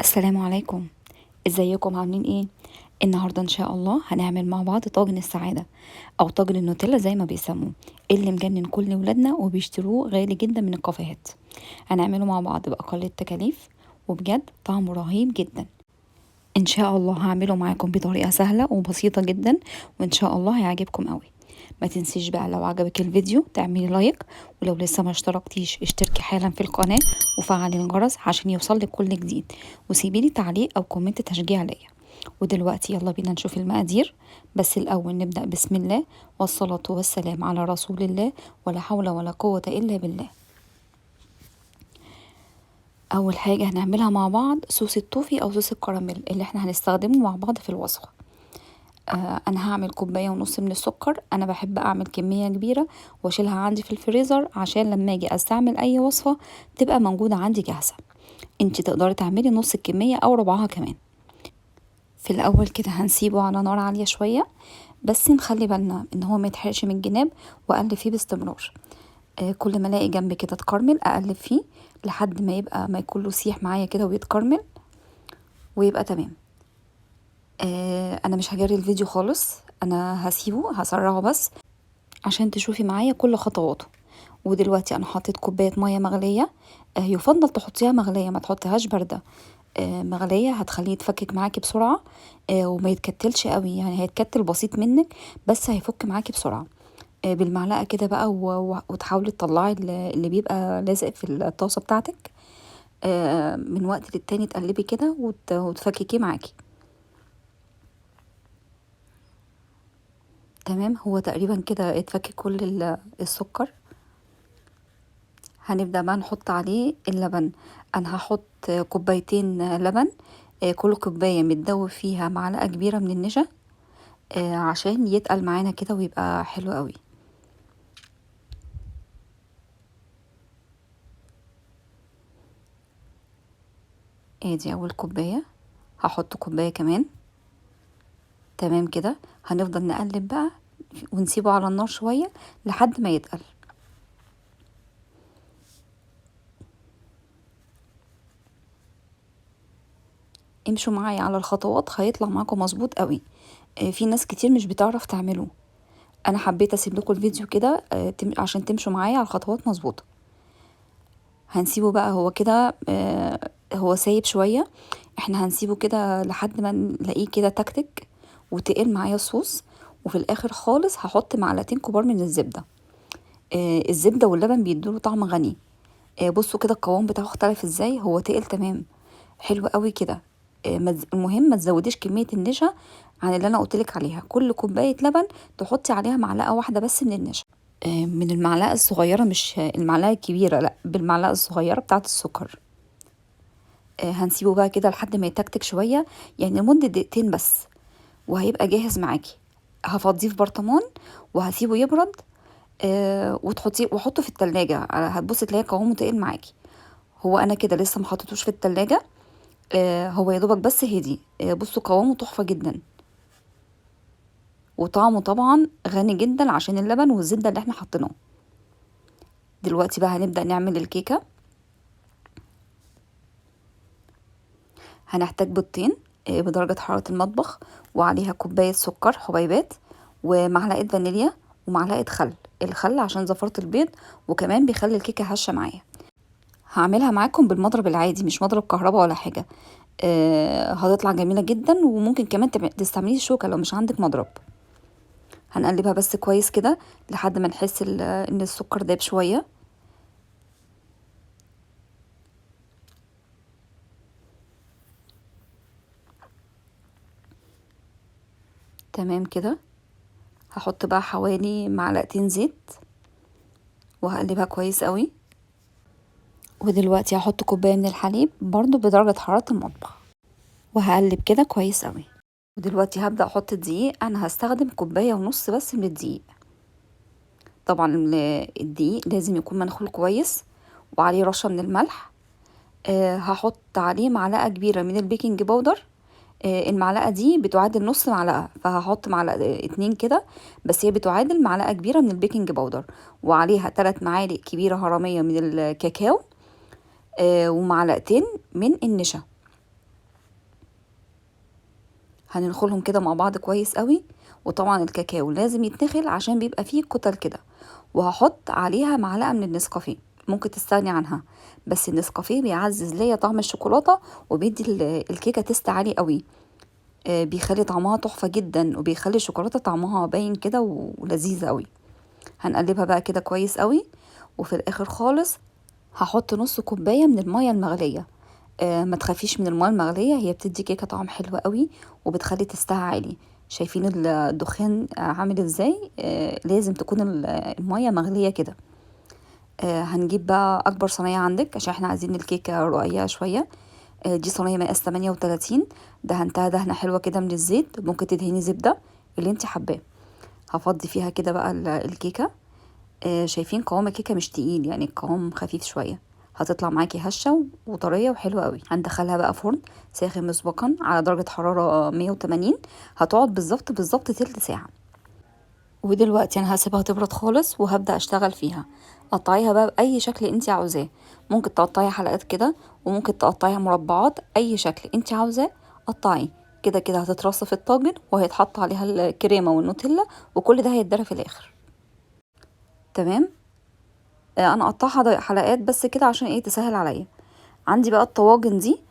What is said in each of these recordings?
السلام عليكم، ازيكم عاملين ايه؟ النهارده ان شاء الله هنعمل مع بعض طاجن السعادة او طاجن النوتيلا زي ما بيسموه، اللي مجنن كل ولادنا وبيشتروه غالي جدا من الكافيهات. هنعمله مع بعض باقل التكاليف وبجد طعمه رهيب جدا. ان شاء الله هعمله معاكم بطريقة سهلة وبسيطة جدا، وان شاء الله هيعجبكم قوي. ما تنسيش بقى لو عجبك الفيديو تعملي like، ولو لسه ما اشتركتيش اشتركي حالا في القناة وفعلي الجرس عشان يوصلك كل جديد، وسيبي لي تعليق او comment تشجيع ليا. ودلوقتي يلا بينا نشوف المقادير، بس الاول نبدأ بسم الله والصلاة والسلام على رسول الله، ولا حول ولا قوة الا بالله. اول حاجة هنعملها مع بعض صوص التوفي او صوص الكراميل اللي احنا هنستخدمه مع بعض في الوصفة. انا هعمل كوباية ونص من السكر. انا بحب اعمل كمية كبيرة واشيلها عندي في الفريزر عشان لما اجي استعمل اي وصفة تبقى موجودة عندي جاهزة. انتي تقدري تعملي نص الكمية او ربعها كمان. في الاول كده هنسيبه على نار عالية شوية، بس نخلي بالنا ان هو ما يتحرقش من الجناب، واقلب فيه باستمرار. كل ما الاقي جنب كده اتكرمل اقلب فيه لحد ما يبقى ما يكون له سيح معايا كده ويتكرمل ويبقى تمام. انا مش هجري الفيديو خالص، انا هسيبه هسرعه بس عشان تشوفي معايا كل خطواته. ودلوقتي انا حطيت كوباية مية مغليه، يفضل تحطيها مغليه ما تحطيهاش باردة. مغليه هتخليه يتفكك معاكي بسرعة، وما يتكتلش قوي، يعني هيتكتل بسيط منك بس هيفك معاكي بسرعة. بالمعلقه كده بقى وتحاولي تطلعي اللي بيبقى لازق في الطاسه بتاعتك. من وقت للتاني تقلبي كده وتفككيه معاكي. تمام، هو تقريبا كده اتفك كل السكر. هنبدأ بقى نحط عليه اللبن. انا هحط كوبايتين لبن، كل كوباية متدوب فيها معلقة كبيرة من النشا، عشان يتقل معانا كده ويبقى حلو قوي. ادي اول كوباية، هحط كوباية كمان. تمام كده، هنفضل نقلب بقى ونسيبه على النار شوية لحد ما يتقل. امشوا معايا على الخطوات هيطلع معاكم مظبوط قوي. في ناس كتير مش بتعرف تعمله، انا حبيت اسيب لكم الفيديو كده، عشان تمشوا معايا على الخطوات مظبوطة. هنسيبه بقى هو كده، هو سايب شوية، احنا هنسيبه كده لحد ما نلاقيه كده تكتك وتقل معايا الصوص. وفي الاخر خالص هحط معلقتين كبار من الزبدة. الزبدة واللبن بيدوله طعم غني. بصوا كده القوام بتاعه اختلف ازاي، هو تقل تمام حلو قوي كده. المهم ما تزوديش كمية النشا عن اللي انا قلتلك عليها. كل كوباية لبن تحطي عليها معلقة واحدة بس من النشا، من المعلقة الصغيرة مش المعلقة الكبيرة، لا بالمعلقة الصغيرة بتاعة السكر. هنسيبه بقى كده لحد ما يتكتك شوية، يعني لمدة دقيقتين بس، وهيبقى جاهز معاكي. هفضيه في برطمان وهسيبه يبرد، وحطه في التلاجة. هتبصي تلاقي قوامه تقل معاكي. هو انا كده لسه ما حطيتوش في التلاجة، هو يا دوبك بس هدي. بصوا قوامه تحفة جدا، وطعمه طبعا غني جدا عشان اللبن والزبدة اللي احنا حطيناه. دلوقتي بقى هنبدأ نعمل الكيكة. هنحتاج بيضتين، بدرجة حرارة المطبخ، وعليها كوباية سكر حبيبات، ومعلقة فانيليا، ومعلقة خل. الخل عشان زفرة البيض، وكمان بيخلي الكيكة هشة معايا. هعملها معاكم بالمضرب العادي، مش مضرب كهرباء ولا حاجة. هتطلع جميلة جدا، وممكن كمان تستعملي الشوكة لو مش عندك مضرب. هنقلبها بس كويس كده لحد ما نحس ان السكر داب شوية. تمام كده. هحط بقى حوالي معلقتين زيت وهقلبها كويس قوي. ودلوقتي هحط كوباية من الحليب برضو بدرجة حرارة المطبخ، وهقلب كده كويس قوي. ودلوقتي هبدأ احط الدقيق. انا هستخدم كوباية ونص بس من الدقيق. طبعا الدقيق لازم يكون منخول كويس وعليه رشة من الملح. هحط عليه معلقة كبيرة من البيكنج باودر. المعلقة دي بتعادل نص معلقة، فهحط معلقة 2 كده، بس هي بتعادل معلقة كبيرة من البيكنج باودر، وعليها 3 معالق كبيرة هرمية من الكاكاو، ومعلقتين من النشا. هننخلهم كده مع بعض كويس قوي. وطبعا الكاكاو لازم يتنخل عشان بيبقى فيه كتل كده. وهحط عليها معلقه من النسكافيه، ممكن تستغني عنها، بس النسكافيه بيعزز ليا طعم الشوكولاتة وبيدي الكيكه taste عالي قوي، بيخلي طعمها تحفة جدا، وبيخلي الشوكولاتة طعمها باين كده ولذيذه قوي. هنقلبها بقى كده كويس قوي. وفي الاخر خالص هحط نص كوباية من المية المغليه. ما تخافيش من المية المغليه، هي بتدي كيكة طعم حلو قوي وبتخلي تستها عالي. شايفين الدخان عامل ازاي؟ لازم تكون المية مغليه كده. هنجيب بقى اكبر صينية عندك عشان احنا عايزين الكيكه رقيقه شوية. دي صينية مقاس 38، دهنتها دهنه حلوة كده من الزيت، ممكن تدهني زبدة اللي انت حباه. هفضي فيها كده بقى الكيكه. شايفين قوام الكيكه مش تقيل، يعني القوام خفيف شوية، هتطلع معاكي هشه وطريه وحلوه قوي. هندخلها بقى فرن ساخن مسبقا على درجه حرارة 180، هتقعد بالظبط بالظبط تلت ساعة. ودلوقتي انا هسيبها تبرد خالص وهبدا اشتغل فيها. قطعيها بقى باي شكل انت عاوزاه، ممكن تقطعيها حلقات كده، وممكن تقطعيها مربعات، اي شكل انت عاوزاه قطعية. كده كده هتترص في الطاجن وهيتحط عليها الكريمة والنوتيلا، وكل ده هيتدرى في الاخر. تمام. انا قطعها حلقات بس كده عشان ايه، تسهل عليا. عندي بقى الطواجن دي،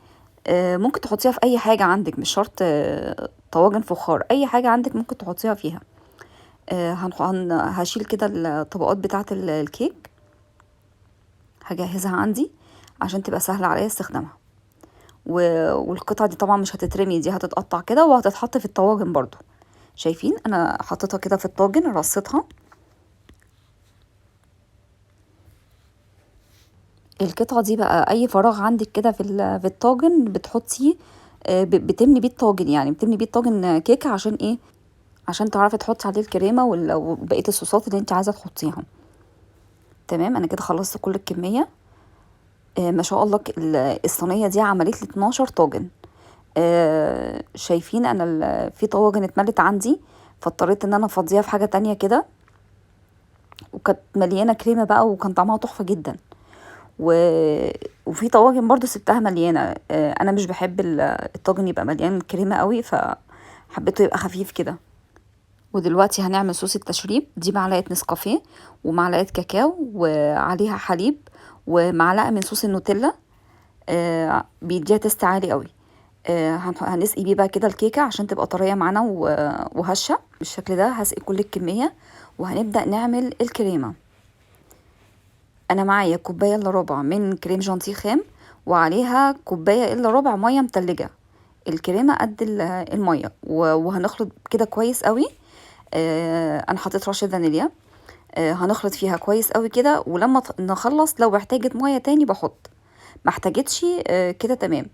ممكن تحطيها في اي حاجة عندك، مش شرط طواجن فخار، اي حاجة عندك ممكن تحطيها فيها. هشيل كده الطبقات بتاعه الكيك، هجهزها عندي عشان تبقى سهلة عليا استخدامها. والقطعه دي طبعا مش هتترمي، دي هتتقطع كده وهتتحط في الطواجن برضو. شايفين انا حطيتها كده في الطاجن، رصيتها. القطعة دي بقى اي فراغ عندك كده في الطاجن بتحطيه، بتملي بيه الطاجن، يعني بتملي بيه الطاجن كيكة عشان ايه؟ عشان تعرفي تحطي عليه الكريمة وبقية الصوصات اللي انت عايزه تحطيها. تمام. انا كده خلصت كل الكمية. ما شاء الله الصينية دي عملت لي 12 طاجن. شايفين انا في طواجن اتملت عندي، فاضطريت ان انا افضيها في حاجة تانية كده، وكانت مليانة كريمة بقى وكان طعمها تحفة جدا. وفي طواجن برضو سبتها مليانة. انا مش بحب الطاجن يبقى مليان كريمة قوي، فحبيته يبقى خفيف كده. ودلوقتي هنعمل صوص التشريب. دي معلقه نسكافيه ومعلقة كاكاو وعليها حليب ومعلقة من صوص النوتيلا، بيديها taste عالي قوي. هنسقي بيه بقى كده الكيكه عشان تبقى طرية معانا وهشه بالشكل ده. هسقي كل الكمية وهنبدا نعمل الكريمة. انا معايا كوباية الا ربع من كريم جانتيه خام، وعليها كوباية الا ربع مية متلجه، الكريمة قد المية، وهنخلط كده كويس قوي. انا حطيت رشه فانيليا. هنخلط فيها كويس قوي كده، ولما نخلص لو احتاجت مية تاني بحط، ما احتاجتش، كده تمام.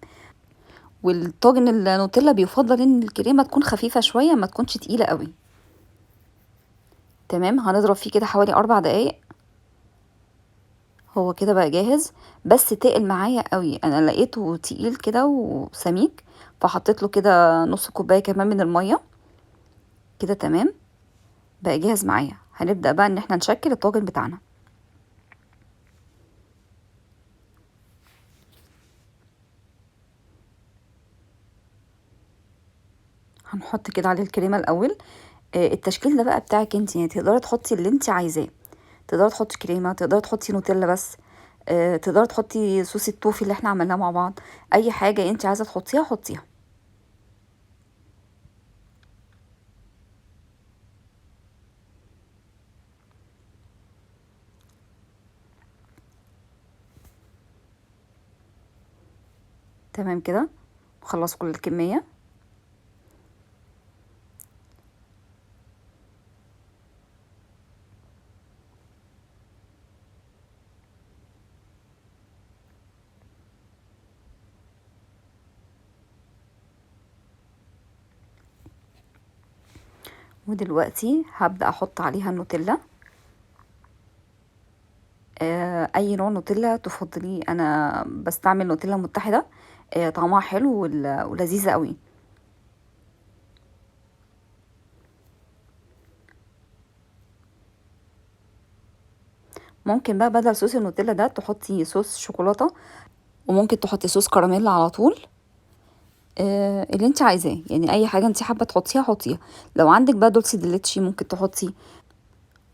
والطاجن النوتيلا بيفضل ان الكريمة تكون خفيفة شوية، ما تكونش تقيلة قوي. تمام. هنضرب فيه كده حوالي 4 دقايق. هو كده بقى جاهز، بس تقل معايا قوي، انا لقيته تقيل كده وسميك، فحطيت له كده نص كوباية كمان من المية كده. تمام، بقى جاهز معايا. هنبدا بقى ان احنا نشكل الطاجن بتاعنا. هنحط كده عليه الكريمة الاول. التشكيل ده بقى بتاعك انت، يعني تقدري تحطي اللي انت عايزاه، تقدري تحطي كريمة، تقدري تحطي نوتيلا بس، تقدري تحطي صوص التوفي اللي احنا عملناه مع بعض، اي حاجة انت عايزه تحطيها حطيها. تمام كده خلص كل الكمية. ودلوقتي هبدأ احط عليها النوتيلا. اي نوع نوتيلا تفضليه، انا بستعمل نوتيلا متحدة، طعمها حلو ولذيذة قوي. ممكن بقى بدل صوص النوتيلا ده تحطي صوص شوكولاتة، وممكن تحطي صوص كراميل على طول. اللي انت عايزاه، يعني اي حاجة انت حابة تحطيها حطيها. لو عندك بقى dulce de leche ممكن تحطي،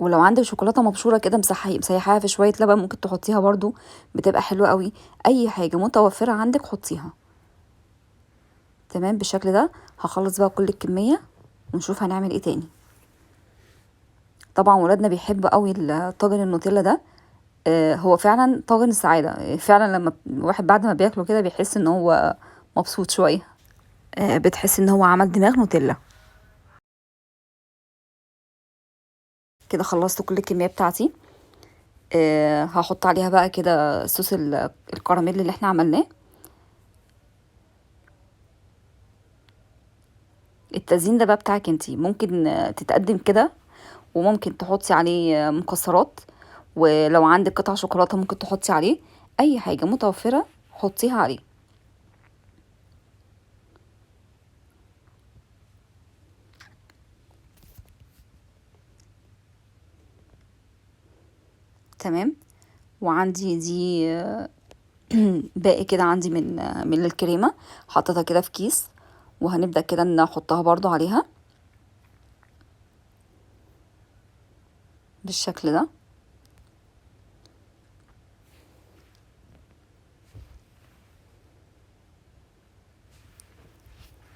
ولو عندك شوكولاتة مبشوره كده مسيحاها في شوية لبن ممكن تحطيها برضو، بتبقى حلوة قوي. اي حاجة متوفرة عندك حطيها. تمام بالشكل ده. هخلص بقى كل الكمية ونشوف هنعمل ايه تاني. طبعا ولادنا بيحبوا قوي الطاجن النوتيلا ده، هو فعلا طاجن السعادة فعلا. لما الواحد بعد ما بياكله كده بيحس ان هو مبسوط شوية، بتحس ان هو عمل دماغ نوتيلا كده. خلصت كل الكمية بتاعتي. هحط عليها بقى كده صوص الكراميل اللي احنا عملناه. التزيين ده بقى بتاعك انتي، ممكن تتقدم كده، وممكن تحطي عليه مكسرات، ولو عندك قطع شوكولاتة ممكن تحطي عليه. اي حاجة متوفرة حطيها عليه. تمام. وعندي دي باقي كده عندي من الكريمة، حطيتها كده في كيس، وهنبدأ كده نحطها برضو عليها بالشكل ده.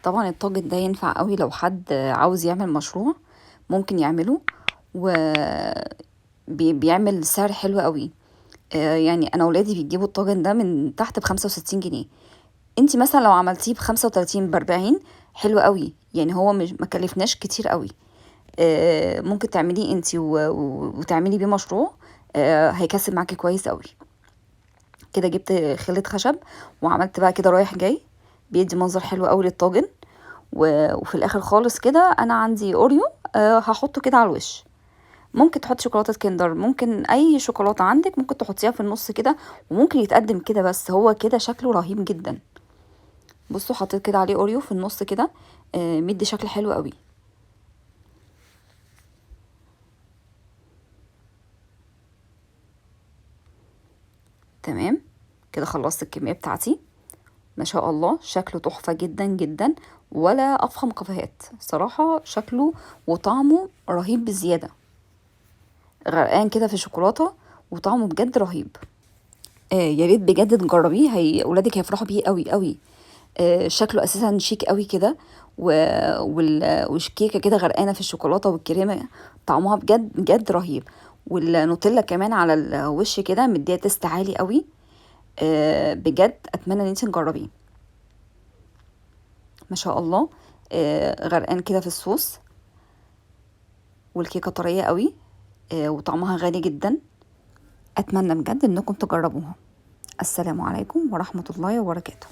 طبعا الطاجن ده ينفع قوي لو حد عاوز يعمل مشروع، ممكن يعمله، وبيعمل سعر حلو قوي. يعني انا ولادي بيجيبوا الطاجن ده من تحت ب65 جنيه، انتي مثلا لو عملتيه ب35 ب40 حلو قوي، يعني هو مش ما كلفناش كتير قوي. ممكن تعمليه انتي وتعملي بيه مشروع، هيكسب معاكي كويس قوي. كده جبت خلة خشب وعملت بقى كده رايح جاي، بيدي منظر حلو قوي للطاجن. وفي الاخر خالص كده انا عندي اوريو، هحطه كده على الوش. ممكن تحط شوكولاتة كندر، ممكن اي شوكولاتة عندك ممكن تحطيها في النص كده، وممكن يتقدم كده، بس هو كده شكله رهيب جدا. بصوا حطيت كده عليه اوريو في النص كده، مدي شكل حلو قوي. تمام كده خلصت الكمية بتاعتي، ما شاء الله شكله تحفة جدا جدا، ولا افخم كافيهات صراحة. شكله وطعمه رهيب بزيادة، غرقان كده في الشوكولاتة وطعمه بجد رهيب. يا ريت بجد تجربيه، ولادك هيفرحوا بيه قوي قوي. شكله اساسا شيك قوي كده، والكيكه كده غرقانة في الشوكولاتة والكريمه، طعمها بجد بجد رهيب. والنوتيلا كمان على الوش كده مديها taste عالي قوي. بجد اتمنى ان انت تجربيه، ما شاء الله. غرقان كده في الصوص، والكيكه طرية قوي، وطعمها غالي جدا. اتمنى بجد انكم تجربوها. السلام عليكم ورحمة الله وبركاته.